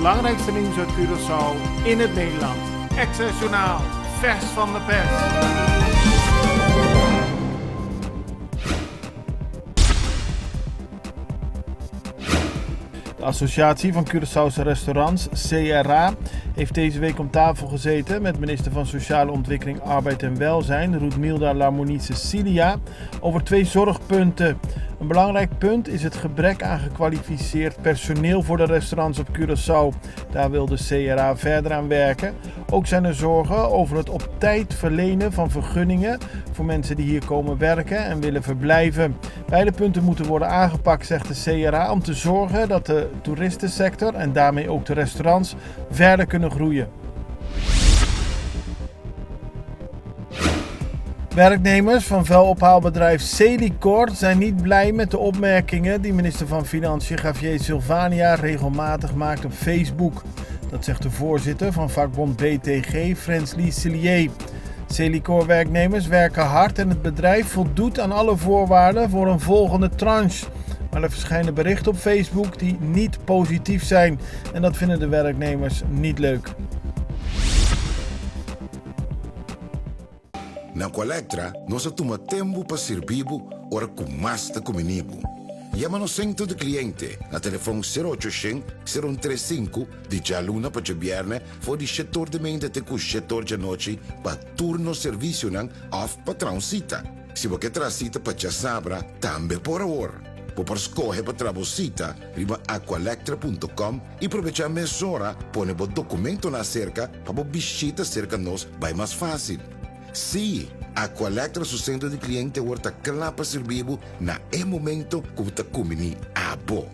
belangrijkste nieuws uit Curaçao in het Nederlands. Extra Journaal, vers van de pers. De Associatie van Curaçaose Restaurants, CRA, heeft deze week om tafel gezeten met minister van Sociale Ontwikkeling, Arbeid en Welzijn, Roetmilda Larmonie-Cecilia, over twee zorgpunten. Een belangrijk punt is het gebrek aan gekwalificeerd personeel voor de restaurants op Curaçao. Daar wil de CRA verder aan werken. Ook zijn er zorgen over het op tijd verlenen van vergunningen voor mensen die hier komen werken en willen verblijven. Beide punten moeten worden aangepakt, zegt de CRA, om te zorgen dat de toeristensector en daarmee ook de restaurants verder kunnen groeien. Werknemers van vuilophaalbedrijf Selikor zijn niet blij met de opmerkingen die minister van Financiën Javier Silvania regelmatig maakt op Facebook. Dat zegt de voorzitter van vakbond BTG, Frensly Cillier. Selikor-werknemers werken hard en het bedrijf voldoet aan alle voorwaarden voor een volgende tranche. Maar er verschijnen berichten op Facebook die niet positief zijn en dat vinden de werknemers niet leuk. Na Aqualectra nos a tuma tempu pa sirbi bo ora ku mas ta kumini bo. Yama nos Sentro di Kliente na telefon sero ocho shen, sero un tres sinku di djaluna pa djabièrnè for di shetor di meinta te ku shetor djanochi pa tur nos servisionan òf pa traha un sita. Si bo ke traha sita pa djasabra tambe por awor. Bo por skohe pa traha bo sita riba aqualectra punto com i probechá mesora pone bo dokumentonan aserka pa bo bishita serka nos bai mas fásil. Sí, Aqualectra su sentro di kliente awor ta kla pa sirbi bo na e momento ku bo ta kumbiní abo.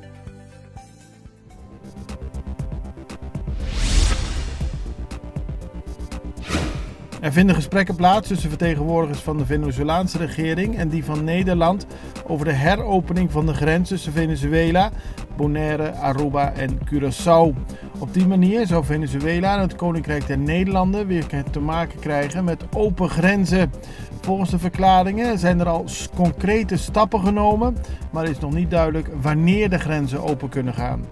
Er vinden gesprekken plaats tussen vertegenwoordigers van de Venezolaanse regering en die van Nederland over de heropening van de grens tussen Venezuela, Bonaire, Aruba en Curaçao. Op die manier zou Venezuela en het Koninkrijk der Nederlanden weer te maken krijgen met open grenzen. Volgens de verklaringen zijn er al concrete stappen genomen, maar is nog niet duidelijk wanneer de grenzen open kunnen gaan.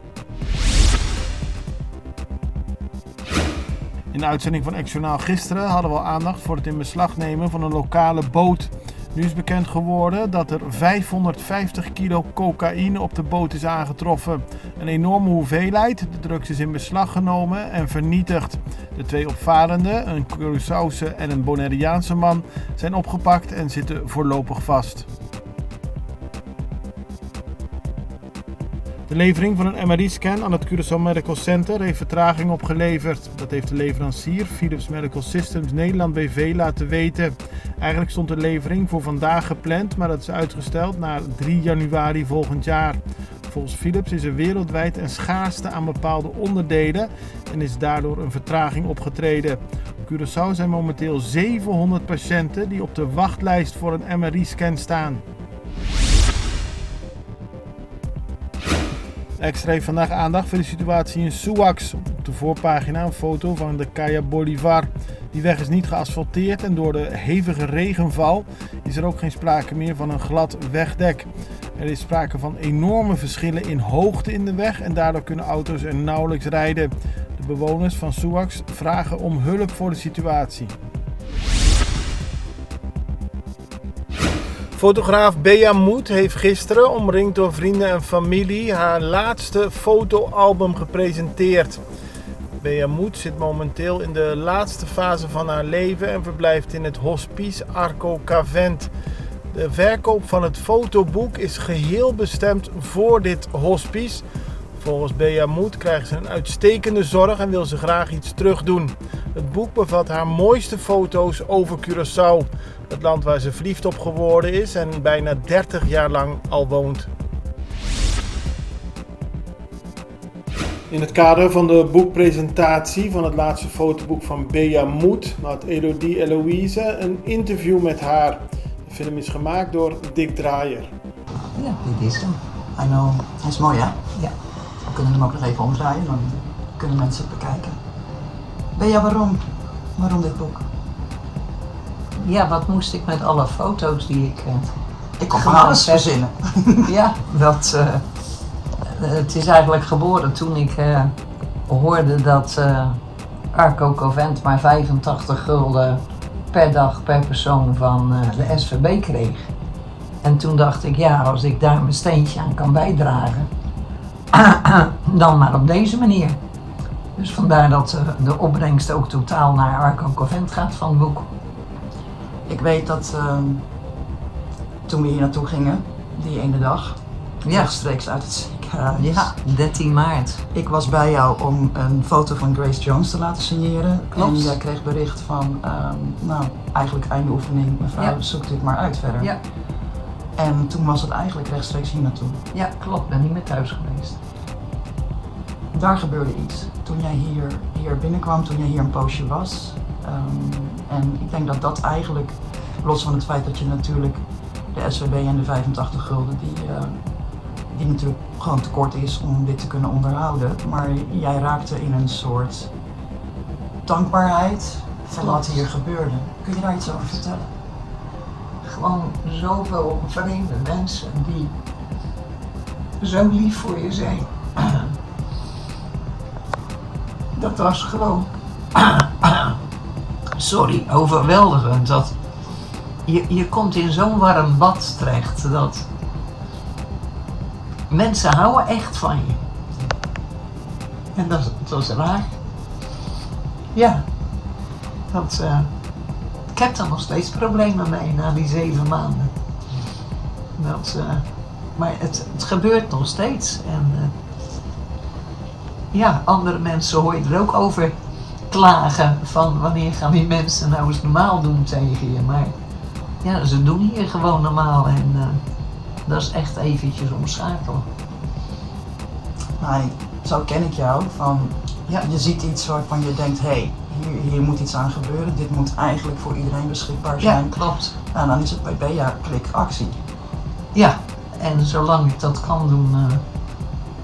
In de uitzending van Ex-Journaal gisteren hadden we al aandacht voor het in beslag nemen van een lokale boot. Nu is bekend geworden dat er 550 kilo cocaïne op de boot is aangetroffen. Een enorme hoeveelheid. De drugs is in beslag genomen en vernietigd. De twee opvarenden, een Curaçaose en een Bonaireaanse man, zijn opgepakt en zitten voorlopig vast. De levering van een MRI-scan aan het Curaçao Medical Center heeft vertraging opgeleverd. Dat heeft de leverancier Philips Medical Systems Nederland BV laten weten. Eigenlijk stond de levering voor vandaag gepland, maar dat is uitgesteld naar 3 januari volgend jaar. Volgens Philips is er wereldwijd een schaarste aan bepaalde onderdelen en is daardoor een vertraging opgetreden. Op Curaçao zijn momenteel 700 patiënten die op de wachtlijst voor een MRI-scan staan. Extra heeft vandaag aandacht voor de situatie in Suax. Op de voorpagina een foto van de Kaya Bolivar. Die weg is niet geasfalteerd en door de hevige regenval is er ook geen sprake meer van een glad wegdek. Er is sprake van enorme verschillen in hoogte in de weg en daardoor kunnen auto's er nauwelijks rijden. De bewoners van Suax vragen om hulp voor de situatie. Fotograaf Bea Moed heeft gisteren, omringd door vrienden en familie, haar laatste fotoalbum gepresenteerd. Bea Moed zit momenteel in de laatste fase van haar leven en verblijft in het hospice Arco Cavent. De verkoop van het fotoboek is geheel bestemd voor dit hospice. Volgens Bea Moed krijgt ze een uitstekende zorg en wil ze graag iets terugdoen. Het boek bevat haar mooiste foto's over Curaçao, het land waar ze verliefd op geworden is en bijna 30 jaar lang al woont. In het kader van de boekpresentatie van het laatste fotoboek van Bea Moed had Elodie Eloïse een interview met haar. De film is gemaakt door Dick Draaier. Ja, dit is hem. I know. Hij is mooi, hè? Ja. We kunnen hem ook nog even omdraaien, dan kunnen mensen het bekijken. Bea, waarom? Waarom dit boek? Ja, wat moest ik met alle foto's die ik Ik kon van gemaakt alles heb? verzinnen. Ja, dat, het is eigenlijk geboren toen ik hoorde dat Arco Covent maar 85 gulden per dag per persoon van de SVB kreeg. En toen dacht ik, ja, als ik daar mijn steentje aan kan bijdragen, dan maar op deze manier. Dus vandaar dat de opbrengst ook totaal naar Arco Covent gaat van het boek. Ik weet dat toen we hier naartoe gingen, die ene dag, rechtstreeks uit het ziekenhuis. Ja, 13 maart. Ik was bij jou om een foto van Grace Jones te laten signeren. Klopt. En jij kreeg bericht van, nou, eigenlijk einde oefening, mevrouw, zoekt u het maar uit verder. En toen was het eigenlijk rechtstreeks hier naartoe. Ja, klopt. Ben niet meer thuis geweest. Daar gebeurde iets. Toen jij hier binnenkwam, toen jij hier een poosje was. En ik denk dat dat eigenlijk, los van het feit dat je natuurlijk de SVB en de 85 gulden, die natuurlijk gewoon tekort is om dit te kunnen onderhouden. Maar jij raakte in een soort dankbaarheid voor wat hier gebeurde. Kun je daar iets over vertellen? Gewoon zoveel vreemde mensen die zo lief voor je zijn. Dat was gewoon, sorry, overweldigend. Dat je komt in zo'n warm bad terecht dat mensen houden echt van je. En dat is raar. Ja, ik heb daar nog steeds problemen mee na die 7 maanden. Maar het gebeurt nog steeds. En andere mensen hoor je er ook over klagen van wanneer gaan die mensen nou eens normaal doen tegen je. Maar ze doen hier gewoon normaal en dat is echt eventjes omschakelen. Zo ken ik jou van, je ziet iets waarvan je denkt, hé, hey, hier moet iets aan gebeuren. Dit moet eigenlijk voor iedereen beschikbaar Ja, zijn. klopt. En dan is het bij Bea klik actie. Ja, en zolang ik dat kan doen,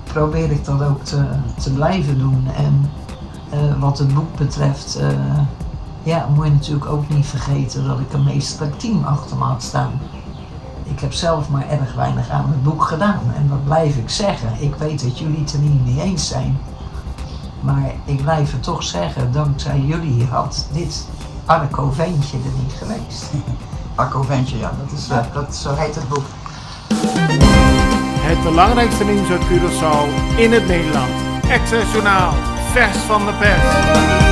probeer ik dat ook te blijven doen. En wat het boek betreft, moet je natuurlijk ook niet vergeten dat ik een meesterlijk team achter me had staan. Ik heb zelf maar erg weinig aan het boek gedaan en dat blijf ik zeggen. Ik weet dat jullie het er niet mee eens zijn. Maar ik blijf het toch zeggen, dankzij jullie had dit Arco Ventje er niet geweest. Arco Ventje, ja, zo heet het boek. Het belangrijkste nieuws uit Curaçao in het Nederland. Extra Journaal, vers van de pers.